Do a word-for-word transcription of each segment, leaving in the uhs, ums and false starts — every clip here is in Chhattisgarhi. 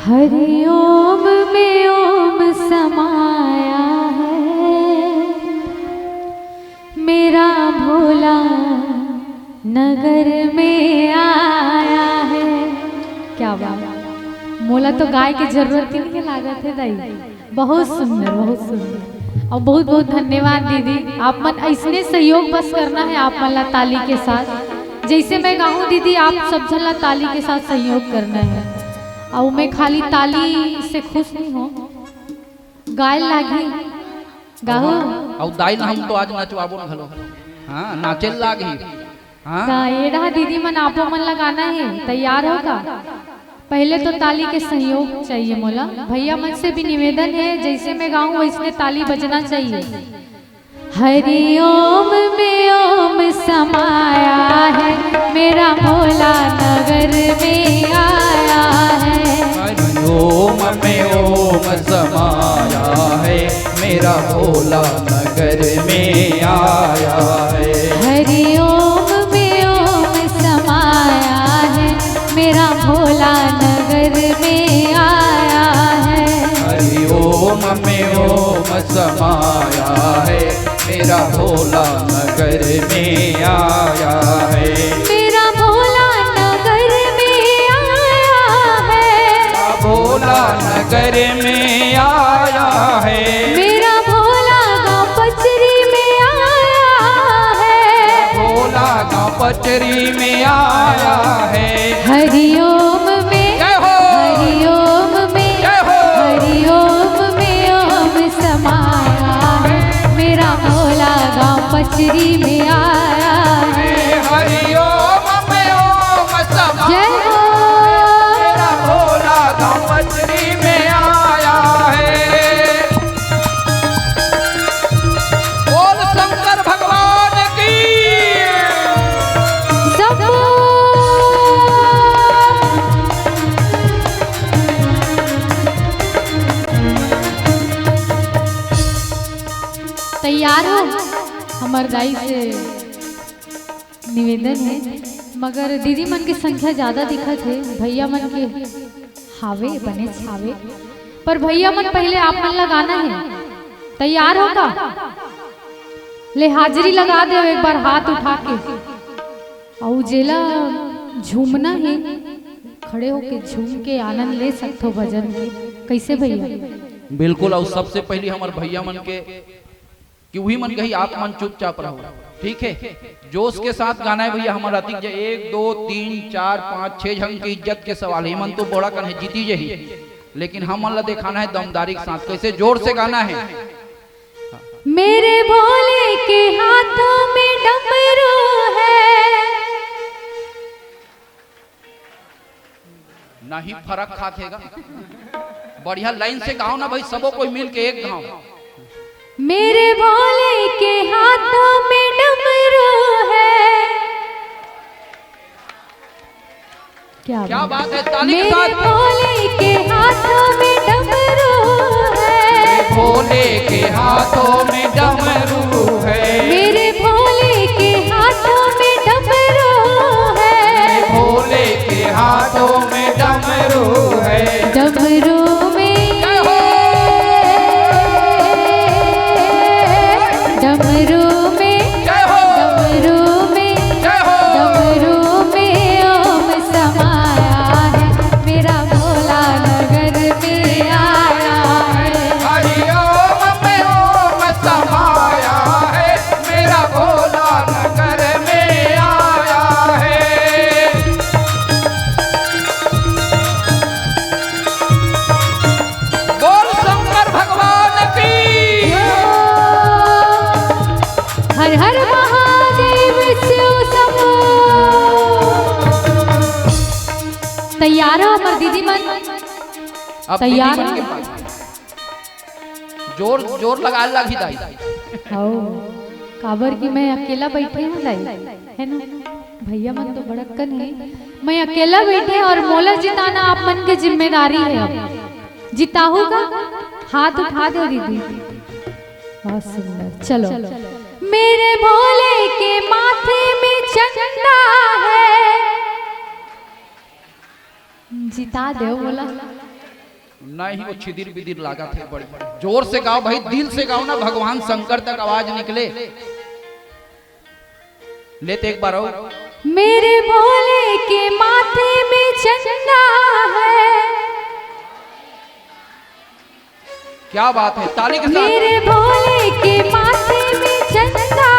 हरि ओम में ओम समाया है, मेरा भोला नगर में आया है। क्या बात, मोला तो गाय के जरूरत ही नहीं लागत है दाई। बहुत सुंदर, बहुत सुंदर। और बहुत बहुत धन्यवाद दीदी, आप मन ऐसने सहयोग बस करना है, आप मन ला ताली के साथ। जैसे मैं गाहूँ दीदी, आप सब झन ला ताली के साथ सहयोग करना है। और मैं खाली ताली से खुश नहीं हूँ, गाय लागही, गाहू। अउ दाई ला हम तो आज नचवाबो न घलो। हाँ, नाचे लागही। हाँ। का एड़ा दीदी मन, आपो मन ला गाना है, तैयार हो का? पहले तो ताली के सहयोग चाहिए मोला। भैया मन से भी निवेदन है, जैसे मैं गाऊं वैसने ताली बजना चाहिए। हरि ओम में ओम समाया है, मेरा भोला नगर में आया है। हरि ओम में ओम समाया है, मेरा भोला नगर में आया है। हरि ओम में ओम समाया है, मेरा भोला नगर में आया है। हरि ओम में ओम समाया है, मेरा भोला नगर में आया है। मेरा भोला नगर में आया है। भोला नगर में आया है। मेरा भोला गाँव पचरी में आया है। भोला गाँव पचरी में आया है। हरि ओम में, जय हो। हरि ओम में, जय हो। हरि ओम में ओम समाया है, मेरा भोला गाँव पचरी में आया है। हरि ओम में ओम समाया, जय हो। मेरा भोला गाँव पचरी में आया है। बोल शंकर भगवान की। सब तैयार हो? हमर दाई से निवेदन है, मगर दीदी मन के संख्या ज्यादा दिखत है, भैया मन के हावे, बनेच हावे। पर भैया मन, पहले आप मन ला गाना है, तैयार हो का? ले हाजिरी लगा दे एक बार हाथ उठा के। अउ जेला झूमना है, खड़े होके झूम के आनंद ले सकथो भजन के। कैसे भैया? बिल्कुल। अउ सबसे पहली हमर भैया मन के, कि उही मन कही, आप मन चुपचाप रहो, ठीक है? जोश के साथ गाना है भैया, हमर अतिक जे एक, दो, तीन, चार, पाँच, छह झन के इज्जत के सवाल है, मन तो बड़ा कन है, जीती जही, लेकिन हमन ला दिखाना है दमदारी के साथ। कैसे? जोर से गाना है। मेरे भोले के हाथों में डमरू है। नहीं फरक खात हेगा। बढ़िया लाइन से गाओ ना भाई, सबो कोई मिल के एक गाओ। मेरे भोले के हाथों में डमरू है। क्या क्या बात? बात है, ताली के मेरे साथ। भोले के हाथों में डमरू है। भोले के हाथों में डमरू है। मेरे भोले के हाथों में डमरू है। भोले के हाथों में डमरू है। डमरू में, जय हो। डमरू में, जय हो। डमरू में, जय हो। डमरू में ओम समाया है, मेरा भोला नगर में आया है। हरि ओम में ओम समाया है, मेरा भोला नगर में आया है। बोल शंकर भगवान की। हर हर महादेव शिव शंभो। तैयार हो हमर दीदी मन? अब तैयार दीदी मन हो? के पास। जोर, जोर लगा लागही दाई। हौ, काबर कि मैं अकेला बैठे हूँ दाई, है ना? भैया मन तो बड़क्कन है, मैं अकेला बैठे और मोला जिताना आप मन के जिम्मेदारी है। अब जिताहू का हाथ उठा दे दीदी। बहुत सुंदर। चलो, मेरे भोले के माथे में चंदा है, जिता दे बोला। नहीं, वो छिदिर बिदिर लागत हे। बड़ी जोर से गाओ भाई, दिल से गाओ ना, भगवान शंकर तक आवाज निकले। ले तो एक बार और। मेरे भोले के माथे में चंदा है। क्या बात है, ताली के साथ। मेरे भोले के माथे में चंदा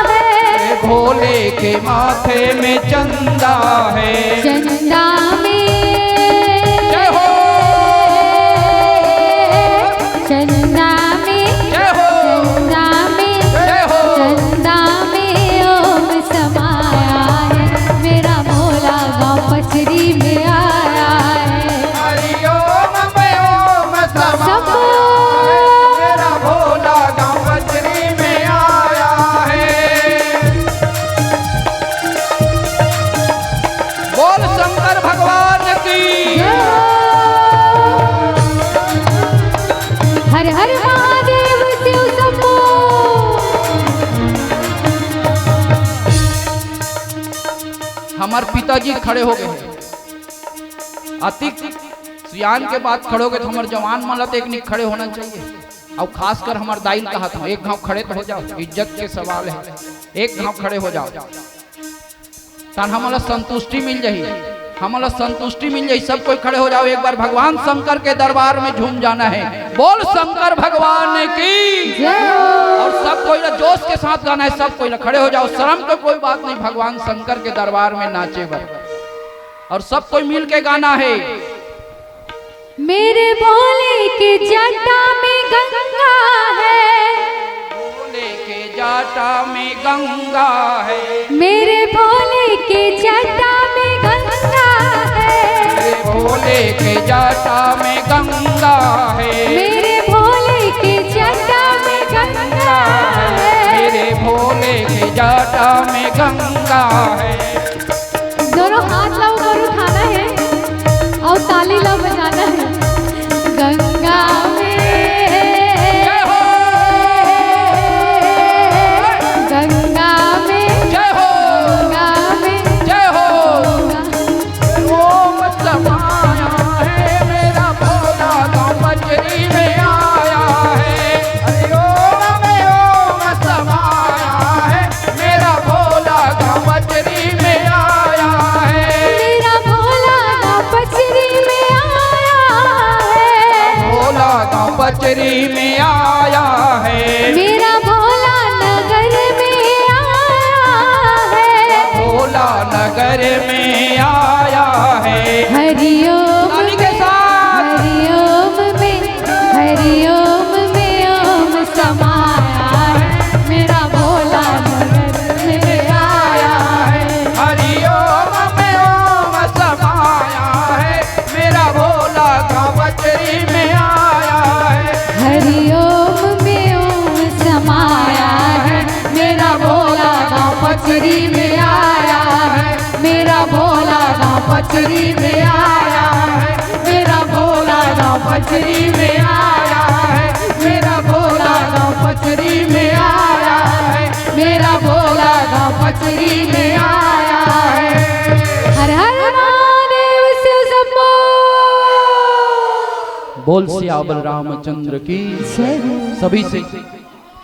है। भोले के माथे में चंदा है। चंदा में जय हो। चंदा में जय हो। चंदा में जय हो। चंदा में ओम समाया है। मेरा भोला गाँव पचरी में आया है। हरि ओम में ओम समाया है। मेरा भोला गाँव पचरी में आया है। बोल शंकर भगवान की। हर हर महादेव शिव शंभो। हमार पिताजी खड़े हो गए हैं। अतिक सियान के बाद खड़े हो गए तो हमार जवान मन ला तो एक निक खड़े होना चाहिए। और खासकर हमार दाई ल कहत हूँ, एक घाव खड़े तो हो जाओ, इज्जत के सवाल है, एक घाव खड़े हो जाओ, तन हमन ला संतुष्टि मिल जाही, हमन ला संतुष्टि मिल जाही। सब कोई खड़े हो जाओ एक बार भगवान शंकर के दरबार में झूम जाना है। बोल शंकर भगवान की। और सब कोई ला जोश के साथ गाना है, सब कोई ला खड़े हो जाओ, शर्म का कोई बात नहीं, भगवान शंकर के दरबार में नाचे बर। और सब कोई मिल के गाना है। मेरे भोले के जटा में गंगा है। भोले के जटा में गंगा है। मेरे भोले के जटा में गंगा है। मेरे भोले के जटा में गंगा है। मेरे भोले के जटा में गंगा है। मेरे भोले के जटा में गंगा है। दोनों हाथ ला ऊपर उठाना है और ताली ला बजाना है। गंगा में जय हो। गंगा में जय हो। गंगा में जय हो। ओम समाया है मेरा भोला गाँव पचरी में आया है। हरि ओम में ओम समाया है मेरा भोला गाँव पचरी में आया है। मेरा भोला गाँव पचरी में आया है। भोला गाँव पचरी में आया है। मेरा भोला नगर में आया है। भोला नगर में आया है। हरिओम ताली के साथ। हरिओम में हरिओम में ओम समाया है। मेरा भोला नगर में आया है। हरिओम में ओम समाया है मेरा भोला गाँव पचरी में आया है। हरिओम में ओम समाया है। मेरा भोला गाँव पचरी में आया है। मेरा भोला गाँव पचरी में आया है। मेरा भोला गाँव पचरी में आया है। मेरा भोला गाँव पचरी में आया है। मेरा भोला गाँव पचरी में आया है। हर हर महादेव शिव शंभो। बोल सियावर रामचंद्र की। जय हो। सभी से